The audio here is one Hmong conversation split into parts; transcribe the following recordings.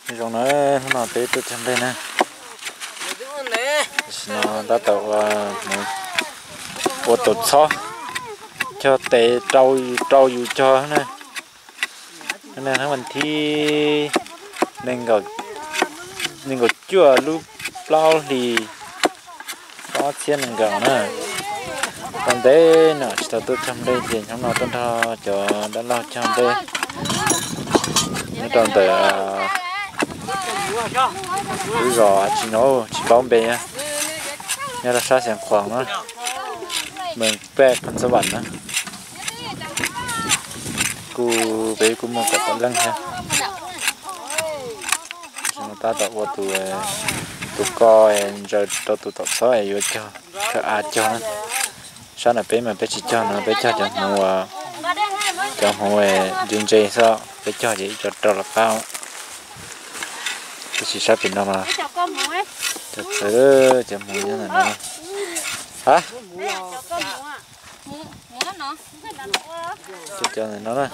Nyob zoo na, hnub no peb tuaj cog nplej na. Tam sim no tab tom ua, ua tau txhob, cog tes rau yus, rau yus cog na. Hnub no hnub vas thib nees nkaum cuaj lub plaub hlis ob txhiab nees nkaum na. Tau ntev no tsis tau tuaj cog nplej ces hnub no tuaj nrog cov dab laug cog nplej nyob rau ntawm lub zos tsis no tsis paub npe, nyob rau sab Xeev Khuam na, mees pej Phoos Xab Vam na. Kuj peb kuj muaj kaum tawm leej thiab. Tab tom ua tus, tus ko ntsaws rau tus tom txhob es yuav cog, khaws av cog na. Sab nram peb mas peb tsis cog no, peb cog cov hmuv, cov hmuv ntse ntse xwb, peb cog ces ib co rau lawv qab. Tab sis sab pem no mas cov txawv, cov hmuv nyob ntawm no. Ha, cov ntawm no na.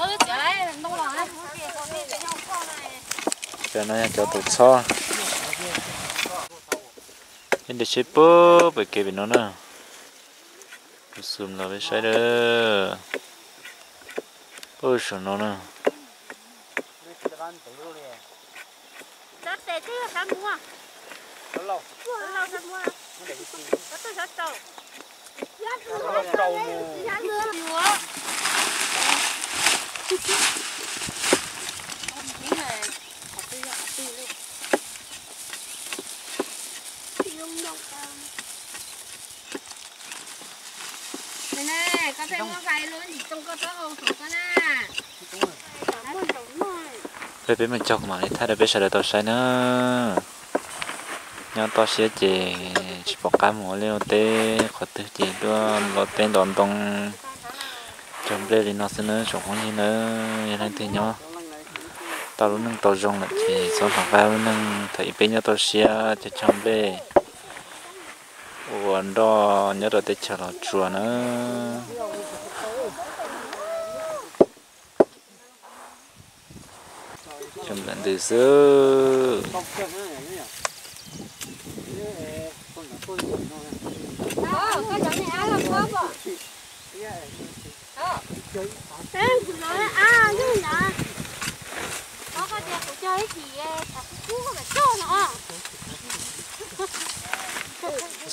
Cov no yog cov tus txhob. Ib ntsis seb puag pem kev pem no na. Kuv xum los peb saib dawb. Puag saum no na. Peb, peb mus cog kuv mam li thaij rau peb sawv daws tau saib na. Nyob toj siab ces tsis pom qab mus ua liaj ua teb qhov twg ces tuaj nto teb nto ntoo cog nplej li no xwb nawb tsoom phooj ywg nawb. Yog leej twg nyob tau lub neej tau zoo lawm ces txhob hloov qab lub neej thaum ub peb nyob toj siab cog cog nplej ua nroj nyob rau teb chaws Los Tsuas na. Cog nplej ntws xwb.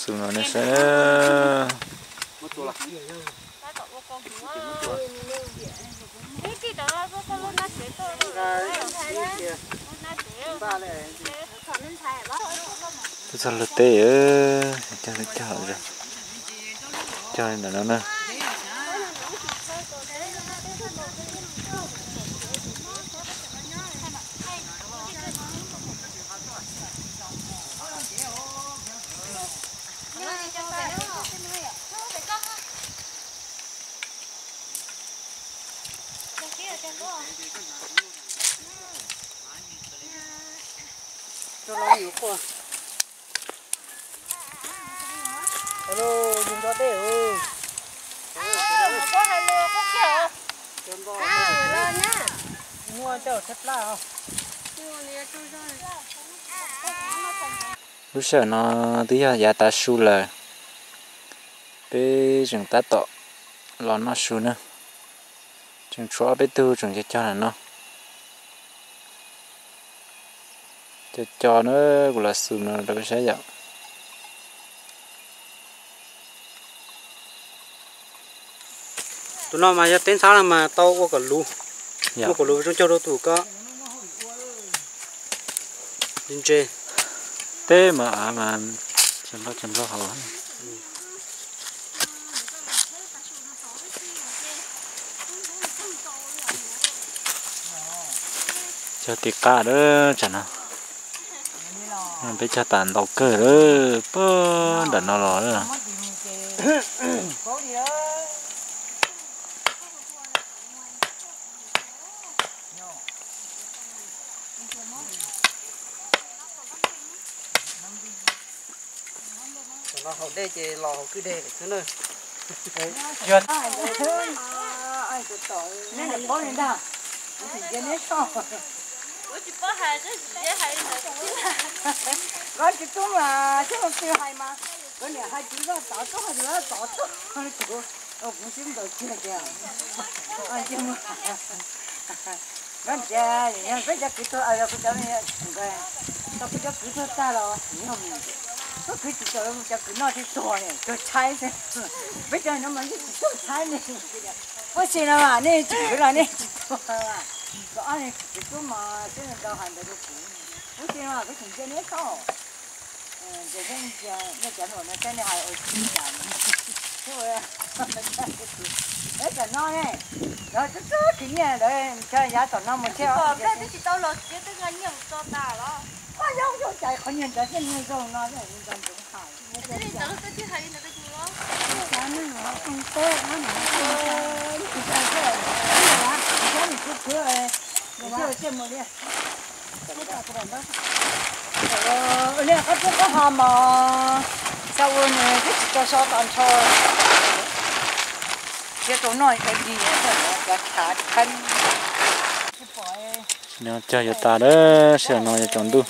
Xum no nej saib. Twb txog lub teb, cog cog cog li ntawm no na. Lub sij hawm no twb yog yav tav su lawm, peb tseem tab tom los noj su na. Tseem tshuav ob peb tug tseem cog cog ntawm no. Cog cog na, kuv lam xum no rau peb saib yom. Tus no mas yog teb ntxhab no mas tau ua kom luv, ua kom luv zoo caug rau tus ko. Ntse. Teb mas av mas tsis nplog tsis nplog hauv. Cog ti qab lawm tsam no. Peb cog tas ntau kawg lawm, puag nram no los lawm. Los haus dej ces los haus kwj deg xwb na. Yog neb paub li ntag, neb so. Koj tsis tub mas xyov leej twg hais mas, koj niam hais tsis txog tod tuaj, hais tsis txog tod tuaj, kuv, kuv sib ntaus kiag tias, koj tias peb cov kwv tuag, kuv cov, tau peb cov kwv tuag tag los yog, koj kwv tsis tau, cov kwv noj tsis tuag, tuag tshaib xwb. Peb cov no mas yeej tsis tuag tshaib li. Ua si no mas nej tsis kwv los nej tsis tuag. Kom ob niag kwv tub mas twb nrau hais ntawd rau kuv. Ua si no peb tseem ntsia neb tau. Ces nej cov hluas no saib nej hais ua si cas. Peb tam no ne, lawv tub tub khwv nyiaj lawv cov yav tom no mus thiab. Twb tsis tau los txiav twb nqa nyiaj mus txo tas los. Yog yog cas qhov nyiaj ntawd thiaj nyiaj zoo no, nco ntsoov hais. Li qab tub qab ha mos, xyov ua nws twb tsis tau so tom ntsho. Thiab rau noj ib dig cov khav kheeb. Nws cog yuav tas lawm, sij hawm no yuav tsaus ntuj.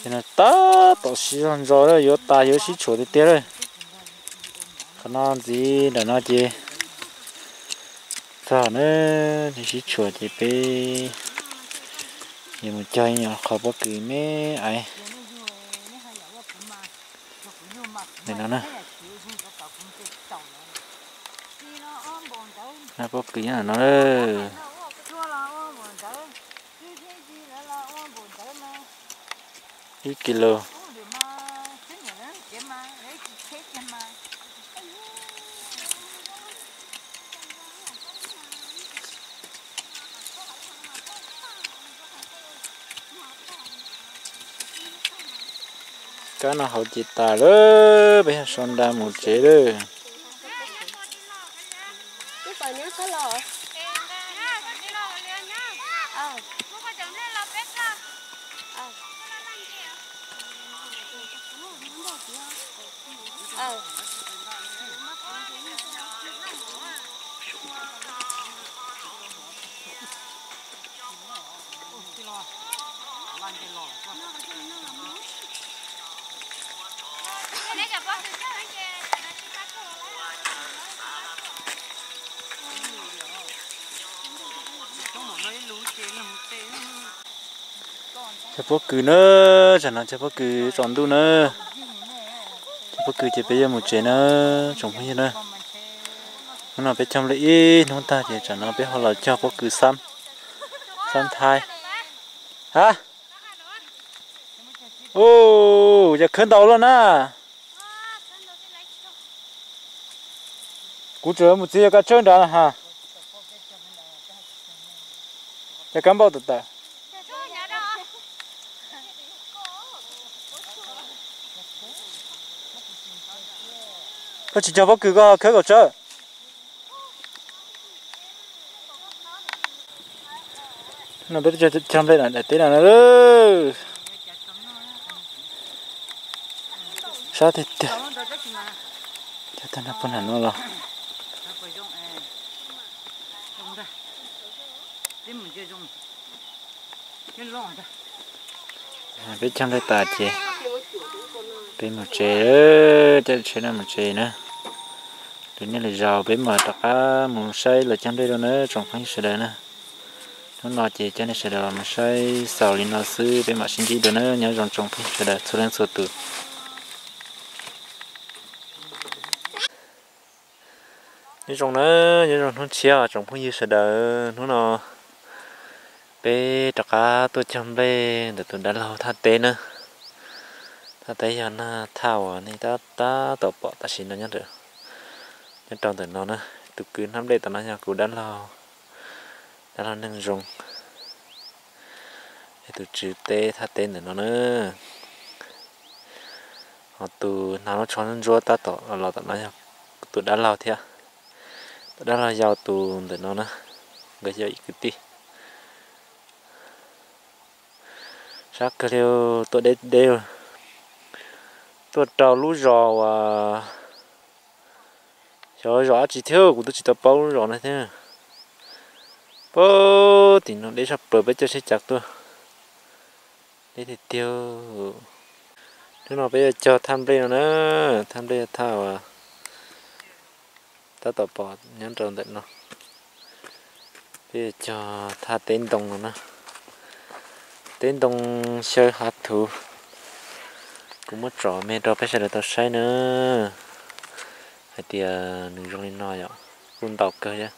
Ces no tab tom siv zog ntsos lawm, yuav tas yuav sib tshuam tiag tiag lawm. Qhov no ntxiv nram no ces txog na, sib tshuam ces peb yuav mus cog ib qho pob kws me aiv. Nim no na, pob kws nyob no na. Ib kis lus. Kab no hauv ces tas lawm, peb yog sau nra mus tsev lawm. Cog pob kws na, tsam no cog pob kws tsaus ntuj na. Cog pob kws ces peb yuav mus tsev na, tsoom phooj ywg na. Hnub no peb cog nplej ib hnub tag ces tsam no peb ho los cog pob kws xab, xab thaib. Ha, ua cas khawb ntau luaj na. Kuv tseem mus txiav yog kab tsawb nrad ha. Yog kab npauj tawm tawm. Koj tsis cog pob kws koj khawb kaum tsawb. No peb cog nplej no daim teb no na. Sab tiag tiag. Cog tag nrho puag nram no los. Peb cog nplej tas ces peb mus tsev, caij tsheb no mus tsev na. Lwm niaj lwm zaus peb mam rov qab mus saib lawv cog nplej dua na tsoom phooj ywg sawv daws na. Hnub no ces coj nej sawv daws los mus saib xaus li no xwb, peb mam sib ntsib dua na. Nyob zoo tsoom phooj ywg sawv daws txhua leej txhua tus. Nyob zoo na, nyob zoo hnub tshiab tsoom phooj ywg sawv daws. Hnub no peb rov qab tuaj cog nplej ntawm tus dab laug thaj teb na. Thaj teb yog na, thaj uas nej tab tab tom pom tam sim no nyob, nyob rau ntawm no na. Tus kwv hnab nplej tom no yog kuv dab laug, dab laug Neej Zoo, es tus tswv teb thaj teb ntawm no na. Ho tus hnav lub tsho ntsuab tab tom los tom no yog tus dab laug thiab. Tus dab laug yau tus ntawm no na, nkawd yog ib kwv tij. Sab kawg li, tuaj deb deb, tuaj rau lub zos uas Cov zos dab tsi thiab kuv twb tsis tau paub lub zos no thiab. Puag tim no deb tshaj plaws, peb caij tsheb cav tuaj. Deb tiag tiag. Hnub no peb yuav cog thaj nplej no na, thaj nplej thaj uas tab tom pom nyob rau ntawm no. Peb yuav cog thaj teb ntoo no na, teb ntoo xyaw hav thuv. Kuv muab tsom me rau peb sawv daws tau saib na, hais tias nws zoo li no yom, kuj ntau kawg thiab,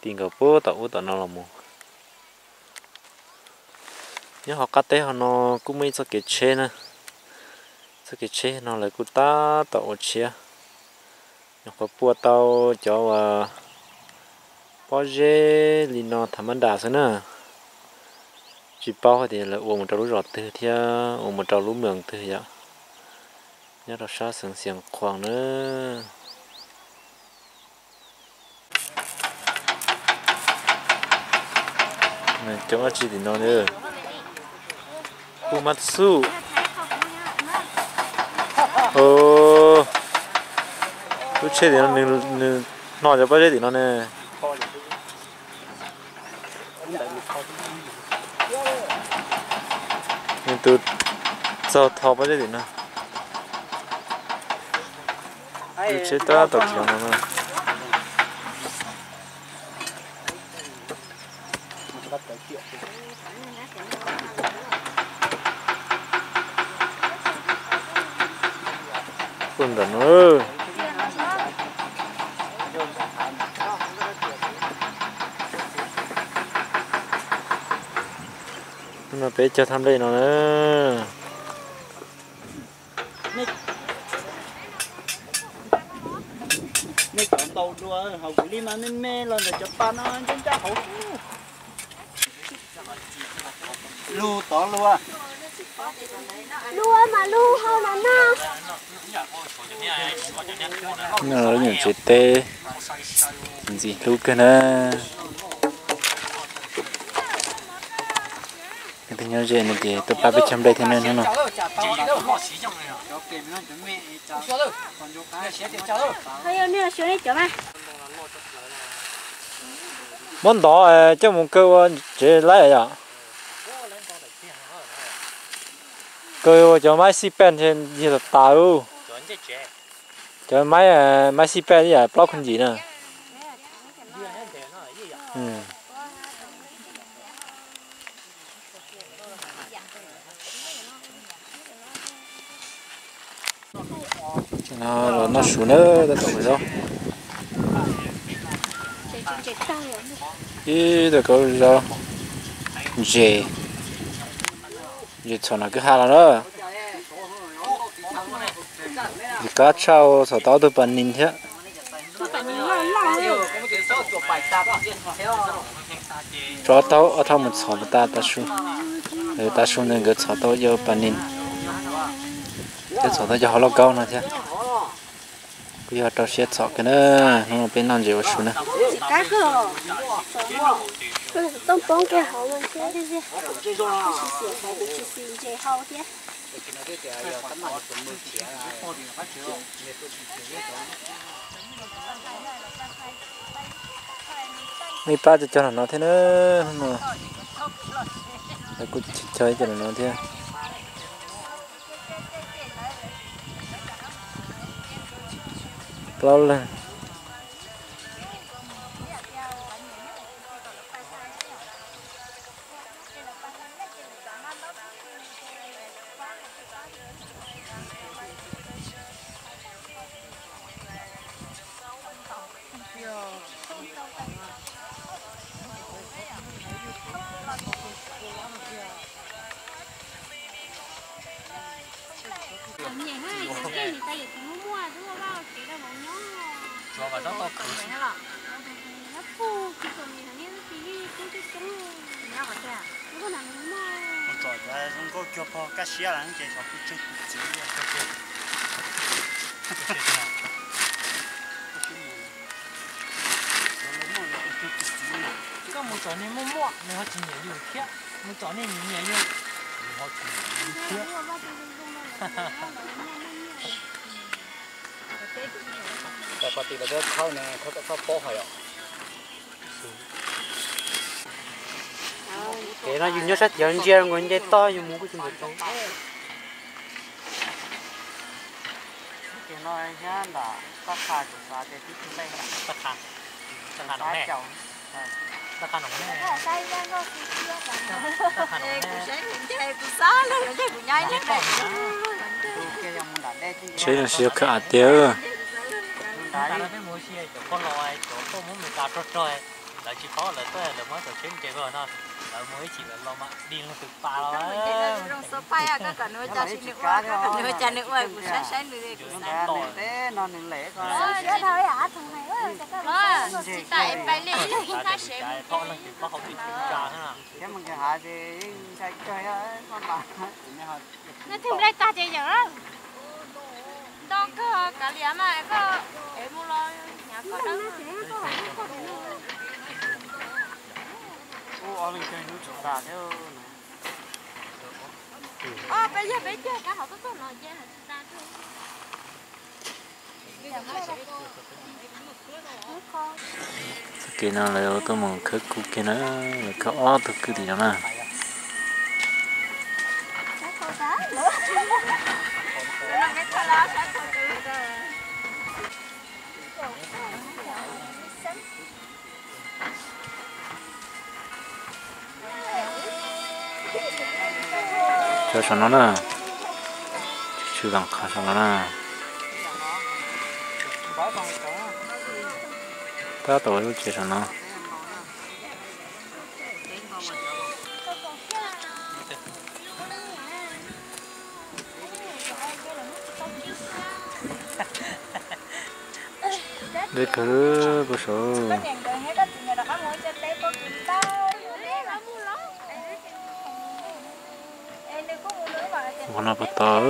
ti nkaus puag tom ub tom no los mus. Nyob hauv qab teb hauv no kuj muaj ib txoj kev tsheb na, txoj kev tsheb no lawv kuj tab tom ua tshiab, nyuam qhuav pua tau cov uas pob zeb li no thav mab das xwb na. Tsis paub hais tias lawv ua mus rau lub zos twg thiab ua mus rau lub moos twg yom. Nyob rau sab xeev Xiav Khuam na. Cov dab tsi tim no, kuj mab xuj. Lub tsheb tim no nws hno cov pob zeb tim no ne. Nws tus txaug tho pob zeb tim no. Lub tsheb tab tom khiav no na. Tuaj ntawm no. Hnub no peb cog thaj nplej no na. Nej cov ntaus dua, hauv kuv li mas me me los ntawm cov pas no ncaj ncaj hauv. Lug tod lug. Lug mas lug hauv no na. No lub nyuam tsev teb ntxim hlub kawg na. Leej twg nyob ze no ces tuaj pab peb cog nplej thiab ne hnub no. Muab ntov coj mus kaw ua tsev laib yom. Kaw ua cov maib xij pej yog tas tas lub. Cov maib, maib xij pej ib yam plaub khuv ncim na. Los noj su na, tab tom kaw zaub. Ib tug kaw zaub ntses, ntses txhom no kwj ha los na. Ntses kab tshaj txhom tau ob tug pas nis thiab. Tso ob thaj mus txhom tas tav su, tav su ntawd nkawd txhom tau yog pas nis, thiab txhom tau yog hauv lauj kaub no thiab. Kuj yog rau siab txhom kiag na, hnub no peb noj ntses ua su na. Nej pab cov cog no thiab na, hnub no kuj cog ib co no thiab. Plaub leeg. Mus tsom cov zoo nkauj cuag pog kaj siab lawm ces xyov kuv tseg kuv txiv. Koj mus tsom niag muaj muaj nws ho tsis nyiam yus thiab, mus tsom niag nyiam nyiam yus, nws ho tsis nyiam yus thiab. Pos tim los khawb no, khawb pob hos yom. Kev no yus nyob sab tim ntsia nkaus nce toj yus mus kuj tsis npaum tau. Tsheb no tsis yog kawg av tiag. Nws twb nplej tag ces yawm nto kawg kav liam mas koj ev mus los hnyav koj dawb. Peb yog peb cog kab hauv tuaj tuaj no ces hais tsis tas. Txoj kev no lawv tuaj mus khawb kub kiag na, lawv khawb ob tug kwj tim no na. Cov saum no na, tshwm vam qhov saum no na. Tab tom lub tsev saum no. Deb kawg puag saud. Qhov no puag tod.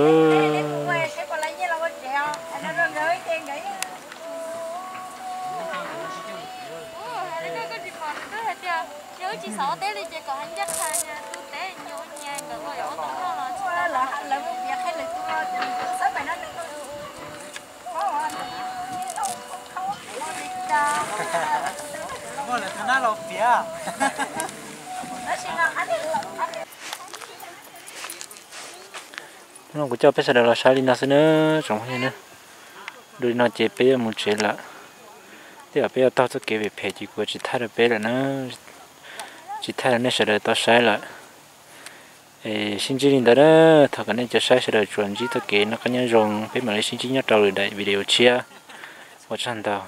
Hnub no kuv coj peb sawv daws los saib li no xwb nawb tsoom phooj ywg na. Dua li no ces peb yuav mus tsev lawm. Tej zaum peb yuav taug txoj kev phem phem ces kuv tsis thaij rau peb lawm na. Tsis thaij rau nej sawv daws tau saib lawm. Es sib ntsib li ntawd na, thov kom nej cov saib sawv daws tsuas ntsib txoj kev noj qab nyob zoo, peb mam li sib ntsib nyob rau lwm daim video tshiab. Ua tsaug ntau.